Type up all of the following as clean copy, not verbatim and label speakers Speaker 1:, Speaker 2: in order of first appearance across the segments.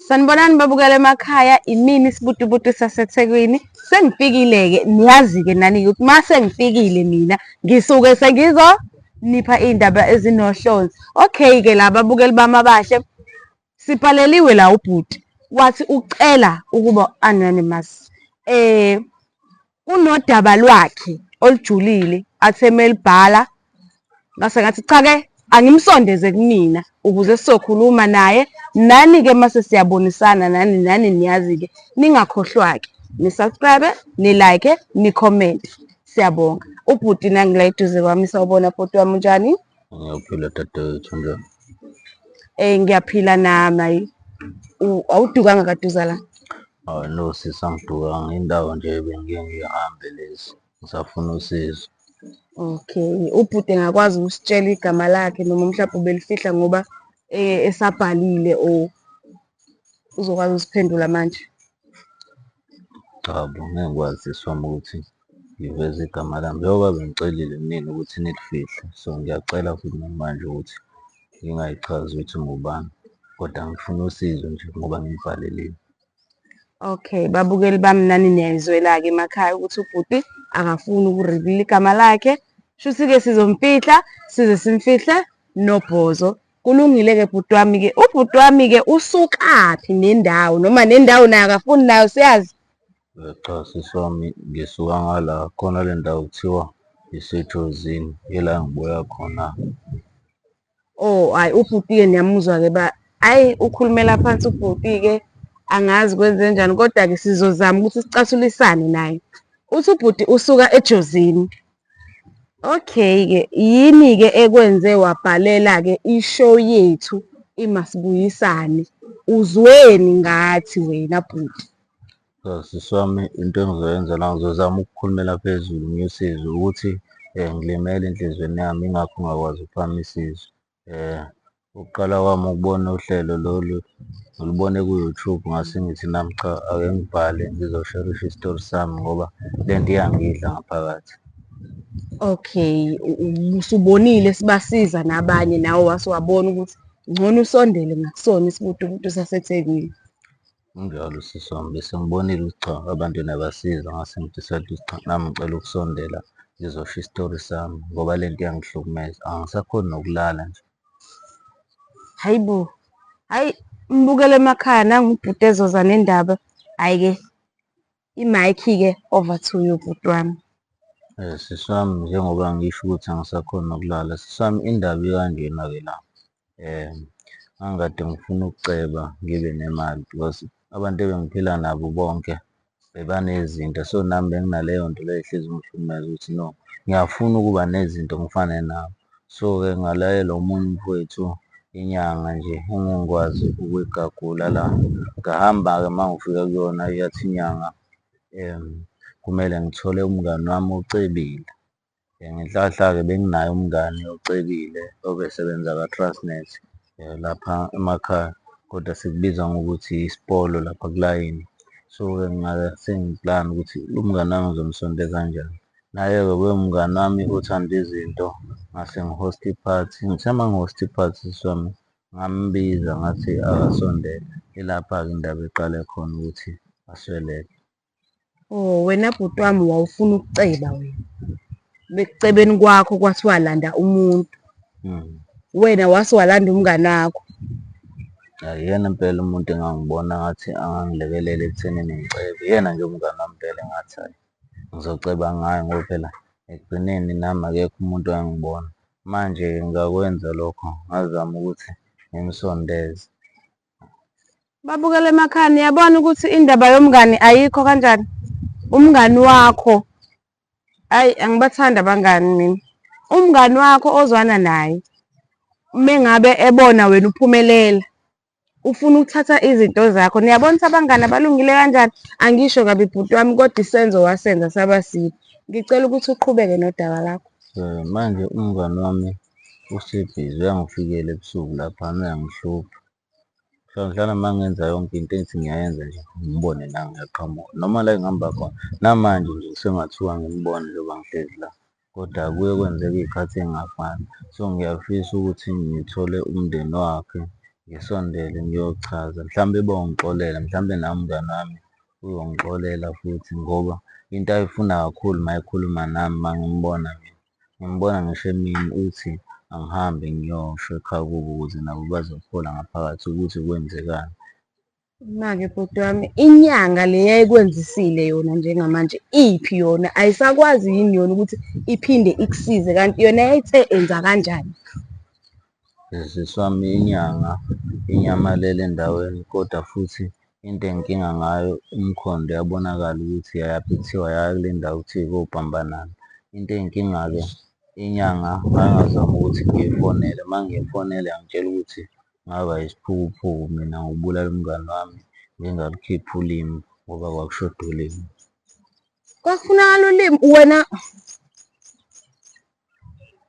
Speaker 1: Sanibonani babukela emakhaya, imini isibutubutu saseThekwini. Sengifikile-ke, niyazi-ke nani-ke ukuthi uma sengifikile mina ngisuke sengizonipha iy'ndaba ezinohlonze. Okay-ke la babukeli bami abahle, sibhaleliwe la ubhuti wathi ucela ukuba anonymous. Kunodaba lwakhe olujulile athe melibhala ngase ngathi cha-ke angimsondeze kumina ukuze sizokhuluma naye. Nani-ke mase siyabonisana nani nani niyazi-ke ningakhohlwa-ke ni-subscribe, ni-like, ni-comment. Siyabonga. Ubhuti nangu la eduze kwami, sawubona bhuti wami, unjani?
Speaker 2: Ngiyaphila dadewethu, unjani?
Speaker 1: Ngiyaphila nami hhayi. Awudukanga kaduza la?
Speaker 2: Hayi no sisi, angidukanga, indawo nje bengike ngihambe lezi, ngisafuna usizo.
Speaker 1: Okay, ubhuti engakwazi ukusitshela igama lakhe noma mhlawumbe ubelifihla ngoba esabhalile or uzokwazi ukusiphendula manje?
Speaker 2: Cha bo, ngeke ngikwazi sisi wami ukuthi ngiveze igama lami njengoba bengicelile kunina ukuthi nilifihle, so ngiyacela futhi namanje ukuthi ngingayichazi ukuthi ngubani, kodwa ngifuna usizo nje ngoba ngimubhalelile.
Speaker 1: Okay, babukeli bami nani niyayizwela-ke emakhaya ukuthi ubhuti akafuni uku-reveal-a igama lakhe. Shuthi-ke sizomfihla size simfihle nobhozo. Kulungile-ke bhuti wami-ke. Ubhuti wami-ke usukaphi nendawo noma nendawo naye akafuni nayo siyazi.
Speaker 2: Cha sisi wami, ngisuka ngala khona le ndawo kuthiwa iseJozini, ila engibuya khona.
Speaker 1: Oh, hhayi ubhuti-ke niyamuzwa-ke ba, hhayi ukhulumela phansi ubhuti-ke, angazi kwenzenjani kodwa-ke sizozama ukuthi sicathulisane naye. Uthi ubhuti usuka eJozini. Okay-ke, yini-ke ekwenze wabhalela-ke i-show yethu iMasibuyisane? Uzweni ngathi wena bhuti?
Speaker 2: Sisi wami, into engizoyenza la ngizozama ukukhulumela phezulu ngiyisizwe ukuthi ngilimele enhliziyweni yami yingakho ngingakwazi ukuphakamisa izwi. Ukuqala kwami ukubona uhlelo lolu ngilubone ku-YouTube ngase ngithi nami cha, ake ngibhale ngizosherisha isitori sami ngoba lento iyangidla ngaphakathi.
Speaker 1: Okay, usubonile sibasiza nabanye nawe wase wabona ukuthi ngcono usondele ngakusona isibutubutu saseThekwini.
Speaker 2: Kunjalo sisi wami, bese ngibonile ukuthi cha abantu niyabasiza ngase ngi-decide ukuthi cha nami ngicela ukusondela ngizosho isitori sami ngoba le nto iyangihlukumeza, angisakhoni nokulala nje.
Speaker 1: Hayi bo, hhayi mbukele emakhaya nangu ubhuti ezoza nendaba. Hhayi-ke i-mic-ke over to you bhuti wami.
Speaker 2: Sisi wami njengoba ngisho ukuthi angisakhoni nokulala, sisi wami indaba ikanjena-ke la. Ngangikade ngifuna ukuceba ngibe nemali because abantu ebengiphila nabo bonke bebanezinto, so nami benginaleyo nto leyo ehlezi ingihlukumeza ukuthi no, ngiyafuna ukuba nezinto ngifane nabo. So-ke ngalayelwa omunye umfowethu inyanga nje engeke ngikwazi ukuyigagula la. Ngahamba-ke uma ngifika kuyona yathi inyanga kumele ngithole umngani wami ocebile. Ngenhlahla-ke benginaye umngani ocebile obesebenza ka-Transnet lapha emakhaya, kodwa sikubiza ngokuthi isipolo lapha kulayini. So-ke sengiplana ukuthi umngani wami ngizomsondeza kanjani. Naye-ke umngani wami othanda izinto, ngase ngi-host-a iphathi. Ngithe uma ngi-host-a iphathi sisi wami, ngambiza ngathi akasondele. Ilapha-ke indaba eqale khona ukuthi asweleke.
Speaker 1: Oh, wena bhuti wami wawufuna ukuceba wena. Bekucebeni kwakho kwathiwa landa umuntu. Wena wase walanda umngani wakho.
Speaker 2: Uyena impela umuntu engangibona ngathi angangilekelela ekuthenini ngicebe. Uyena nje umngani wami impela engathi hhayi ngizoceba ngaye ngoba phela ekugcineni nami akekho umuntu owangibona. Manje ngakwenza lokho ngazama ukuthi ngimsondeze.
Speaker 1: Babukele emakhaya, niyabona ukuthi indaba yomngani ayikho kanjani? Umngani wakho, ayi angibathandi abangani mina. Umngani wakho ozwana naye, mengabe ebona wena uphumelela, ufuna ukuthatha izinto zakho. Niyabona ukuthi abangani abalungile kanjani? Angisho kabi bhuti wami, kodwa isenzo wasenza saba sibi. Ngicela ukuthi uqhubeke nodaba lakho.
Speaker 2: Manje umngani wami usebhizi uyangifikela ebusuku laphana uyangihlupha. Mhlawumbe uma ngenza yonke into engithi ngiyayenza nje ngibone nangu uyaqhamuka noma la engihamba khona. Namanje nje sengathiwa ngimbone njengoba ngihlezi la, kodwa kuye kwenzeke iy'khathi ey'ngafani. So, ngiyafisa ukuthi ngithole umndeni wakhe, Ngisondele ngiyochaza mhlampe bongixolela, mhlampe nawe mngani wami uyongixolela futhi ngoba into ayifuna kakhulu uma ekhuluma nami uma ngimbona mina, ngimbona ngisho emini uthi angihambe ngiyosho ekhaya kubo ukuze nabo bazophola ngaphakathi ukuthi kwenzekani.
Speaker 1: Ima-ke bhuti wami, inyanga le yayikwenzisile yona njengamanje iphi yona? Ayisakwazi yini yona ukuthi iphinde ikusize kanti yona yayithe enza kanjani?
Speaker 2: Sisi wami inyanga inyamalele endaweni kodwa futhi into enginkinga ngayo umkhondo uyabonakala ukuthi yayaphi kuthiwa yaya kule ndawo ekuthiwa ikoBhambanana. Into eyinkinga-ke inyanga ngangazama ukuthi ngiyifonele, uma ngiyifonela yangitshela ukuthi ngaba yisiphukuphuku mina ngokubulala umngani wami ngingalukhiphi ulimi ngoba kwakushoda ulimi.
Speaker 1: Kwakufunakala ulimi wena.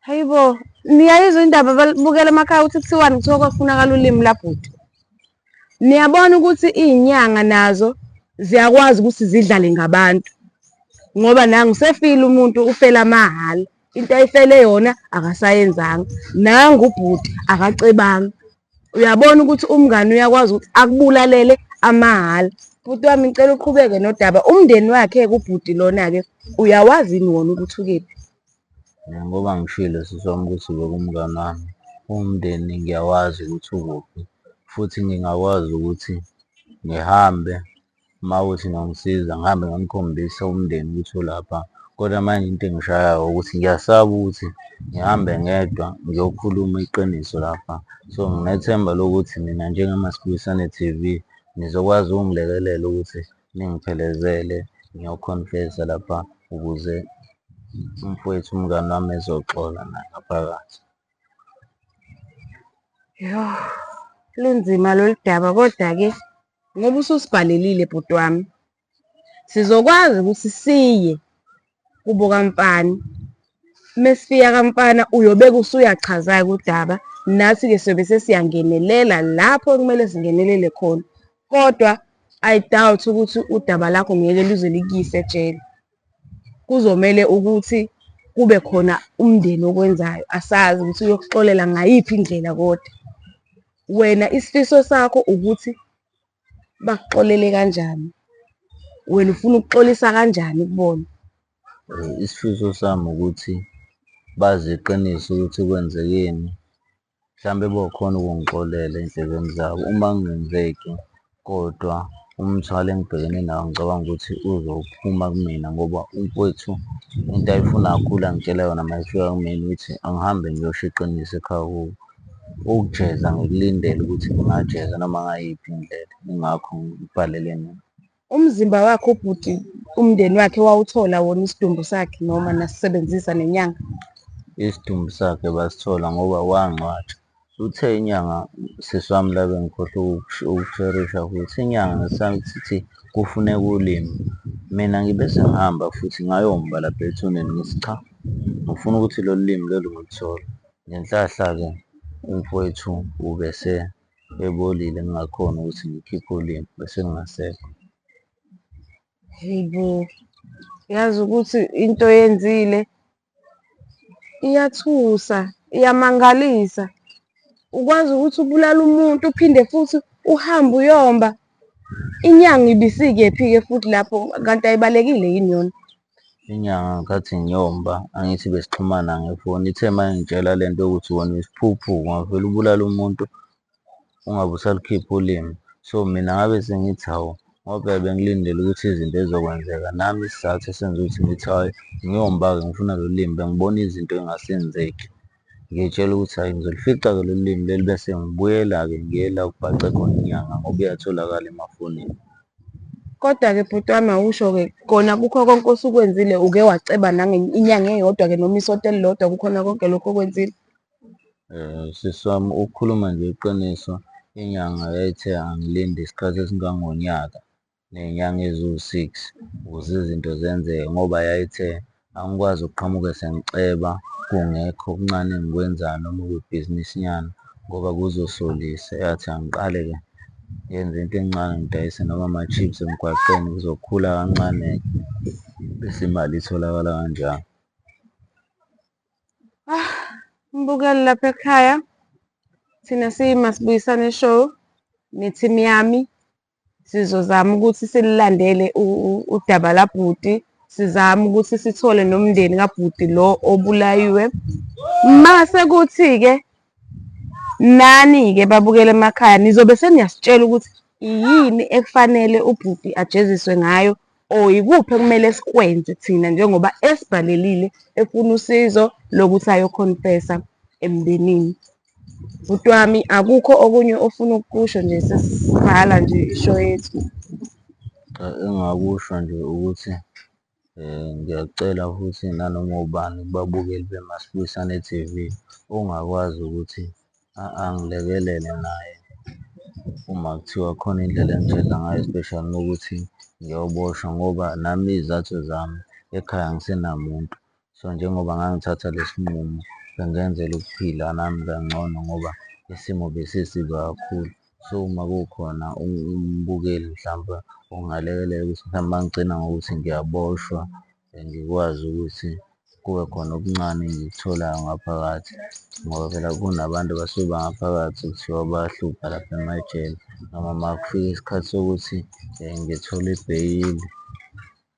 Speaker 1: Hayibo, niyayizwa indaba balibukela emakhaya ukuthi kuthiwani kuthiwa kwakufunakala ulimi labhuti. Niyabona ukuthi iy'nyanga nazo ziyakwazi ukuthi zidlale ngabantu ngoba nangu sefile umuntu ufela mahhala. Into ayifele yona akasayenzanga. Nangu ubhuti akacebanga. Uyabona ukuthi umngani uyakwazi ukuthi akubulalele amahhala. Bhuti wami ngicela uqhubeke nodaba. Umndeni wakhe-ke ubhuti lona-ke uyawazi yini wona ukuthi ukephi?
Speaker 2: Ngoba ngishilo sisi wami ukuthi bekuwumngani wami, umndeni ngiyawazi ukuthi ukuphi futhi ngingakwazi ukuthi ngihambe uma kuwukuthi niyangisiza ngihambe ngiyonikhombisa umndeni ukuthi ulapha. Kodwa manje into engishayayo ukuthi ngiyasaba ukuthi ngihambe ngedwa ngiyokhuluma iqiniso lapha. So, nginethemba lokuthi nina njengeMasibuyisane T_V nizokwazi ukungilekelela ukuthi ningiphelezele ngiyo-confess-a lapha ukuze umfowethu umngani wami ezoxola naye ngaphakathi.
Speaker 1: Yoh, lunzima lolu daba kodwa-ke ngoba ususibhalelile bhuti wami, sizokwazi ukuthi siye kubo kamfana. Mesifika kamfana uyobeke usuyachaza-ke udaba, nathi-ke siyobe sesiyangenelela lapho ekumele singenelele khona. Kodwa I doubt ukuthi udaba lakho ngeke luze likuyise ejele. Kuzomele ukuthi kube khona umndeni okwenzayo, asazi ukuthi uyokuxolela ngayiphi indlela kodwa. Wena isifiso sakho ukuthi bakuxolele kanjani? Wena ufuna ukuxolisa kanjani kubona?
Speaker 2: Isifiso sami ukuthi bazi iqiniso ukuthi kwenzekeni, mhlampe bokhona ukungixolela ey'ndlebeni zabo. Uma kungenzeki kodwa umthwalo engibhekene nawo ngicabanga ukuthi uzophuma kumina ngoba umfowethu into ayifuna kakhulu angitshela yona uma efika kumina uthi angihambe ngiyosho iqiniso ekhaya kubo. Ukujeza ngikulindele ukuthi ngingajeza noma ngayiphi indlela, yingakho ngibhalele nina.
Speaker 1: Umzimba wakhe ubhuti umndeni wakhe wawuthola wona isidumbu sakhe noma nasisebenzisa nenyanga?
Speaker 2: Isidumbu sakhe basithola ngoba wangcwatshwa. Uthe inyanga sisi wami la bengikhohlwe ukusherisha futhi inyanga ngesikhathi kufuneka ulimi. Mina ngibe sengihamba futhi ngayomba lapha ethuneni ngithi cha, ngifuna ukuthi lolu limi lolu ngilithole. Ngenhlahla-ke umfowethu ubese ebolile ngingakhoni ukuthi ngikhiphe ulimi bese ngingasekho.
Speaker 1: Hhayi bo, yazi ukuthi into oyenzile iyathusa, iyamangalisa. Ukwazi ukuthi ubulale umuntu uphinde futhi uhambe uyomba. Inyanga ibisikephi-ke futhi lapho kanti ayibalekile yini yona?
Speaker 2: Inyanga ngesikhathi ngiyomba angithi besixhumana ngefoni, ithe uma ingitshela le nto yokuthi wena uyisiphukuphuku ungavele ubulale umuntu ungabe usalukhipha ulimi. So, mina ngabe sengithi hawu, ngoba phela bengilindele ukuthi izinto zizokwenzeka nami isizathu esenza ukuthi ngithi hhayi ngiyomba-ke ngifuna lolu limi bengibona izinto ey'ngasenzeki. Ngiy'tshela ukuthi hhayi ngizolifica-ke lolu limi leli bese ngibuyela-ke ngiye la okubhace khona inyanga ngoba iyatholakala emafonini.
Speaker 1: Kodwa-ke bhuti wami awusho-ke kona kukho konke osukwenzile uke waceba inyanga eyodwa-ke noma isonto elilodwa kukhona konke lokhu okwenzile?
Speaker 2: Sisi wami ukukhuluma nje iqiniso, inyanga yayithe angilinde isikhathi esingangonyaka ney'nyanga eziwu-six ukuze izinto zenzeke ngoba yayithe angikwazi ukuqhamuke sengiceba kungekho okuncane engikwenzayo noma okuyibhizinisi nyana ngoba kuzosolisa. Yathi angiqale-ke ngenze into encane ngidayise noma ama-chips emgwaqeni kuzokhula kancane-ke bese imali itholakala kanjalo.
Speaker 1: Ah, mbukeli lapha ekhaya. Thina siyiMasibuyisane Show ne-team yami sizozama ukuthi sililandele udaba labhuti, sizame ukuthi sithole nomndeni kabhuti lo obulayiwe. Mase kuthi-ke nani-ke babukele emakhaya nizobe seniyasitshela ukuthi yini ekufanele ubhuti ajeziswe ngayo or yikuphi ekumele sikwenze thina njengoba esibhalelile efuna usizo lokuthi ayokhonfesa emndenini. Bhuti wami akukho okunye ofuna ukukusho nje sesivala nje ishow yethu.
Speaker 2: Cha, engingakusho nje ukuthi ngiyacela futhi nanoma ubani kubabukeli beMasibuyisane T_V ongakwazi ukuthi angilekelele naye uma kuthiwa khona indlela engijeza ngayo especially uma kuwukuthi ngiyoboshwa ngoba nami iy'zathu zami ekhaya angisenamuntu. So, njengoba ngangithatha lesi nqumo bengenzela ukuphila nami kangcono ngoba isimo besisibi kakhulu. So, uma kukhona umbukeli mhlampe ongalekelela ukuthi mhlampe uma ngigcina ngokuthi ngiyaboshwa ngikwazi ukuthi kube khona okuncane engikutholayo ngaphakathi ngoba phela kunabantu abasuke bangaphakathi kuthiwa bayahlupha lapha emajele noma uma kufika isikhathi sokuthi ngithole ibheyili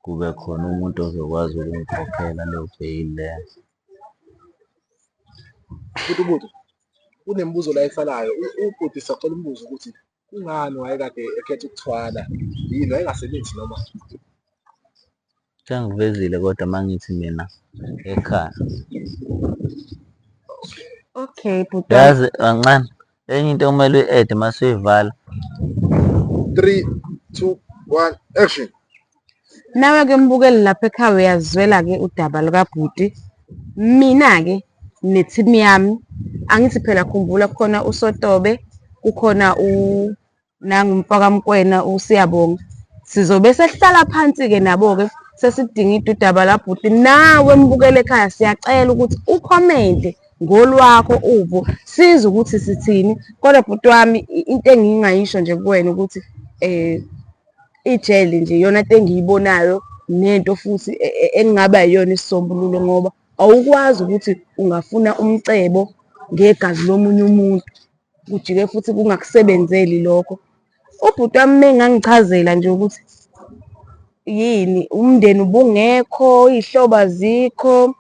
Speaker 2: kube khona umuntu ozokwazi ukungikhokhela leyo bheyili leyo.
Speaker 3: Bhuti bhuti, kunemibuzo la esalayo. Ubhuti sisacela umbuzo ukuthi kungani wayekade ekhetha ukuthwala? Yini wayengasebenzi noma?
Speaker 2: Sengivezile kodwa uma ngithi mina ekhaya.
Speaker 1: Okay bhuti wami.
Speaker 2: Yazi kancane enye into okumele uyi-add-e uma usuyivala.
Speaker 3: 3 2 1 action.
Speaker 1: Nawe-ke mbukeli lapha ekhaya uyazizwela-ke udaba lukabhuti. Mina-ke ne-team yami, angithi phela khumbula kukhona uSotobe, kukhona nangu umfakaMkwena uSiyabonga. Sizobe sesihlala phansi-ke nabo-ke sesidingida udaba labhuti. Nawe mbukeli ekhaya siyacela ukuthi ukhomente ngolwakho uvo, sizwe ukuthi sithini. Kodwa bhuti wami into engingayisho nje kuwena ukuthi ijele nje iyona nto engiyibonayo nento futhi engingaba yiyona isisombululo ngoba awukwazi ukuthi ungafuna umcebo ngegazi lomunye umuntu, kujike futhi kungakusebenzeli lokho. Ubhuti wami uma engangichazela nje ukuthi yini umndeni ubungekho, iy'hlobo azikho,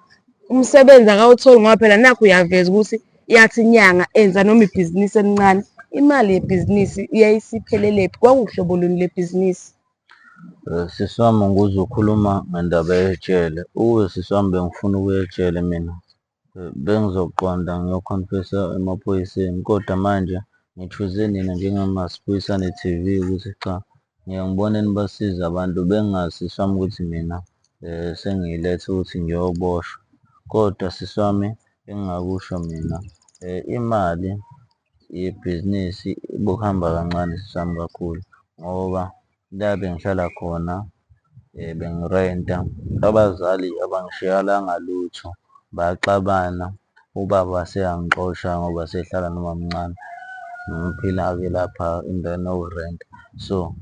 Speaker 1: umsebenzi akawutholi ngoba phela nakhu uyaveza ukuthi yathi inyanga enza noma ibhizinisi elincane. Imali yebhizinisi yayisiphelelephi? Kwakuwuhlobo luni lwebhizinisi?
Speaker 2: Sisi wami ngikuzwa ukhuluma ngendaba yejele. Ukube sisi wami bengifuna ukuya ejele mina bengizoqonda ngiyokhonfesa emaphoyiseni, kodwa manje ngi-choose-e nina njengeMasibuyisane T_V ukuthi cha, ngiye ngibone nibasiza abantu. Bengingazi sisi wami ukuthi mina sengiyiletha ukuthi ngiyoboshwa, kodwa sisi wami engingakusho mina imali yebhizinisi ibokuhamba kancane sisi wami kakhulu ngoba la bengihlala khona bengirenta. Abazali abangishiyelanga lutho, baxabana, ubaba waseyangixosha ngoba sehlala nomamncane. Ngiphila-ke lapha endaweni yokurenta. So,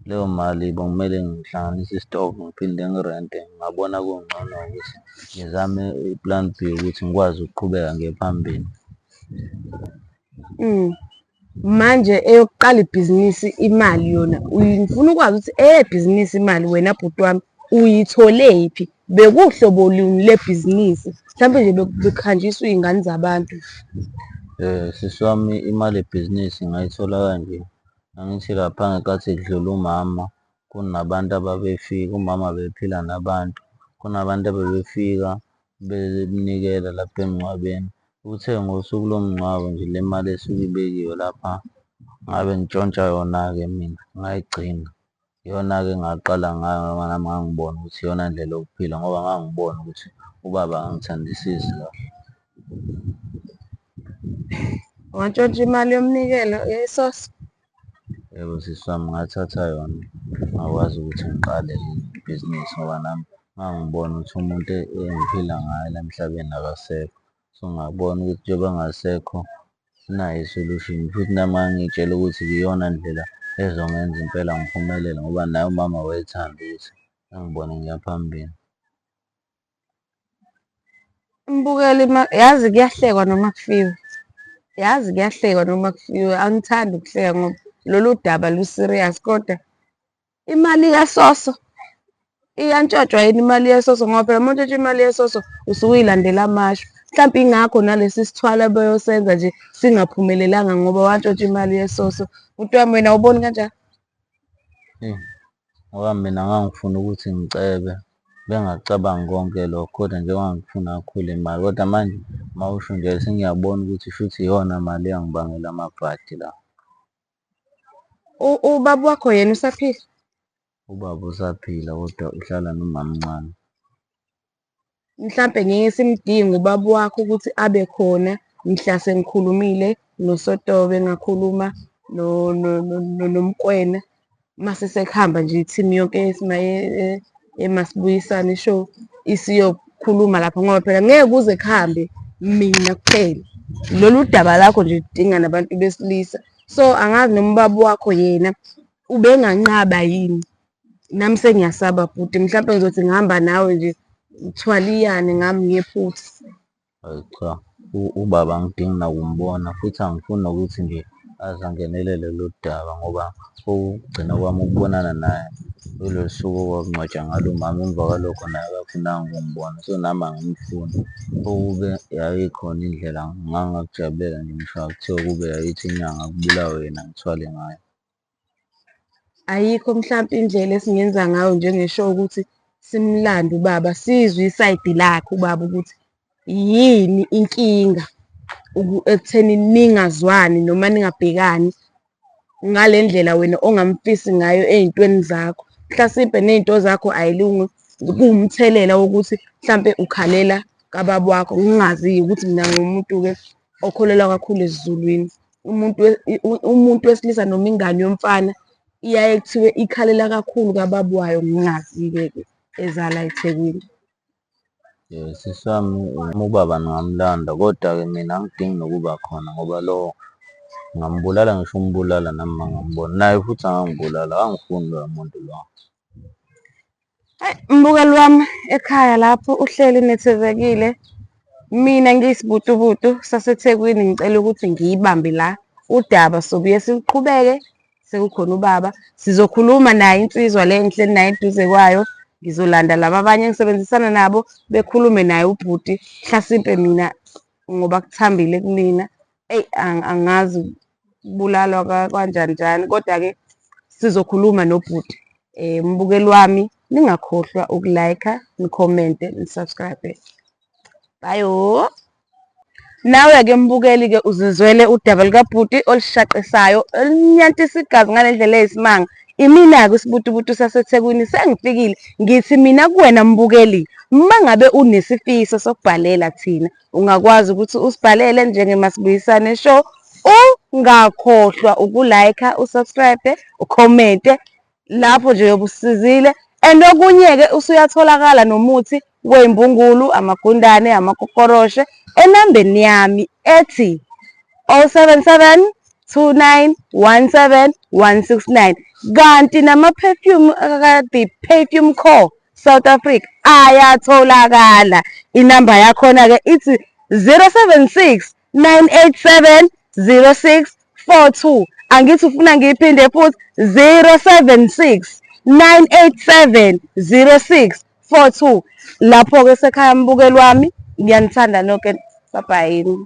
Speaker 2: leyo mali bekumele ngihlanganise isitokwe ngiphinde ngirente. Ngabona kungcono ukuthi ngizame i-plan B ukuthi ngikwazi ukuqhubeka ngiye phambili.
Speaker 1: Manje eyokuqala ibhizinisi imali yona ngifuna ukwazi ukuthi eyebhizinisi imali wena bhuti wami uyitholephi? Bekuwuhlobo luni lebhizinisi? Mhlampe nje bekuhanjiswa iy'ngane zabantu.
Speaker 2: Sisi wami imali yebhizinisi ngayithola kanje, angithi lapha ngenkathi kudlula umama kunabantu ababefika, umama bephila nabantu, kunabantu abebefika bemnikela lapha emngcwabeni. Kuthe ngosuku lomngcwabo nje le mali esuke ibekiwe lapha ngabe ngintshontsha yona-ke mina ngayigcina. Iyona-ke engaqala ngayo ngoba nami ngangibona ukuthi iyona ndlela yokuphila ngoba ngangibona ukuthi ubaba akangithandisisi kahle.
Speaker 1: Wantshontsha imali yomnikelo yesoso?
Speaker 2: Yebo, sisi wami ngathatha yona ngakwazi ukuthi ngiqale ibhizinisi ngoba nami ngangibona ukuthi umuntu engiphila ngaye la emhlabeni akasekho. So, ngabona ukuthi njengoba engasekho nayi i-solution futhi nami ngangiy'tshela ukuthi iyona ndlela ezongenza impela ngiphumelele ngoba naye umama wayethanda ukuthi angibone ngiya phambili.
Speaker 1: Mbukeli yazi kuyahlekwa noma kufiwe. Yazi kuyahlekwa noma kufiwe, angithandi ukuhleka ngoba lolu daba lu-serious kodwa imali kaSoso iyantshontshwa yini imali yesoso ngoba phela uma untshontsha imali yesoso usuke uyilandela amashwa. Mhlampe ingakho nalesi sithwalo abeyosenza nje singaphumelelanga ngoba wantshontsha imali yesoso. Bhuti wami wena awuboni kanjalo?
Speaker 2: Eyi, ngoba mina ngangifuna ukuthi ngicebe, bengingakucabangi konke lokho kodwa nje ngangifuna kakhulu imali. Kodwa manje uma usho nje sengiyabona ukuthi shuthi iyona mali eyangibangela amabhadi la.
Speaker 1: Ubaba wakho yena usaphila?
Speaker 2: Ubaba usaphila kodwa uhlala nomamncane.
Speaker 1: Mhlampe ngeke simdinge ubaba wakho ukuthi abe khona mhla sengikhulumile noSotobe ngakhuluma noMkwena mase sekuhamba nje i-team yonke eMasibuyisane Show isiyokhuluma lapho ngoba phela ngeke kuze kuhambe mina kuphela. Lolu daba lakho nje lidinga nabantu besilisa. So angazi noma ubaba wakho yena ubenganqaba yini. Nami sengiyasaba bhuti, mhlampe ngizothi ngihamba nawe nje uthwaliyane ngami ngephutha.
Speaker 2: Hhayi cha, ubaba angidingi nakumbona futhi angifuni nokuthi nje aze angenelele kulolu daba ngoba okokugcina kwami ukubonana naye yilolu suku okwakungcwatshwa ngalo umama, emva kwalokho naye akafunanga ukungibona. So, nami angimfuni. Ukube yayikhona indlela ngangingakujabulela nje ngisho kuthiwa ukube yayithi inyanga kubulawe yena ngithwale ngayo.
Speaker 1: Ayikho mhlampe indlela esingenza ngayo njenge-show ukuthi simlande ubaba sizwe isayidi lakhe ubaba ukuthi yini inkinga ekutheni ningazwani noma ningabhekani ngale ndlela wena ongamfisi ngayo ey'ntweni zakho. Mhlasimpe ney'nto zakho ayilungi kuwumthelela wokuthi mhlampe ukhalela kababa wakho. Ngingazi-ke ukuthi mina ngiwumuntu-ke okholelwa kakhulu esiZulwini. Umuntu umuntu wesilisa noma ingane yomfana iyaye kuthiwe ikhalela kakhulu kababa wayo, ngingazi-ke ke ezala eThekwini.
Speaker 2: Sisi wami, ubaba ngingamlanda kodwa-ke mina angidingi nokuba khona ngoba lo ngingambulala ngisho umbulala nami uma ngingambona, naye futhi angangibulala, akangifuni loya muntu loyo.
Speaker 1: Hhayi, mbukeli wami ekhaya lapho uhleli unethezekile. Mina ngiyisibutubutu saseThekwini ngicela ukuthi ngiyibambe la udaba sobuye siluqhubeke sekukhona ubaba. Sizokhuluma naye insizwa le engihleli naye eduze kwayo. Ngizolanda laba abanye engisebenzisana nabo bekhulume naye ubhuti. Hlasimpe mina ngoba kuthambile kumina eyi angazi kubulalwa kanjani njani kodwa-ke sizokhuluma nobhuti. Mbukeli wami ningakhohlwa uku-like-a, nikhomente, ni-subscribe. Bye. Nawe-ke mbukeli-ke uzizwele udaba lukabhuti olushaqisayo olunyantisa igazi ngale ndlela eyisimanga. Imina-ke isibutubutu saseThekwini sengifikile ngithi mina kuwena mbukeli uma ngabe unesifiso sokubhalela thina ungakwazi ukuthi usibhalele njengeMasibuyisane Show. Ungakhohlwa uku-like-a, u-subscribe, ukhomente lapho nje uyobe usizile and okunye-ke usuyatholakala nomuthi wey'mbungulu, amagundane, amakokoroshe enambeni yami ethi 077 2917 169 kanti nama-perfume aka-The Perfume Co South Africa ayatholakala. Inamba yakhona-ke ithi 076 987 0642. Angithi ufuna ngiyiphinde futhi 076 987 0642. Lapho-ke sekhaya mbukeli wami ngiyanithanda nonke. Bye bye.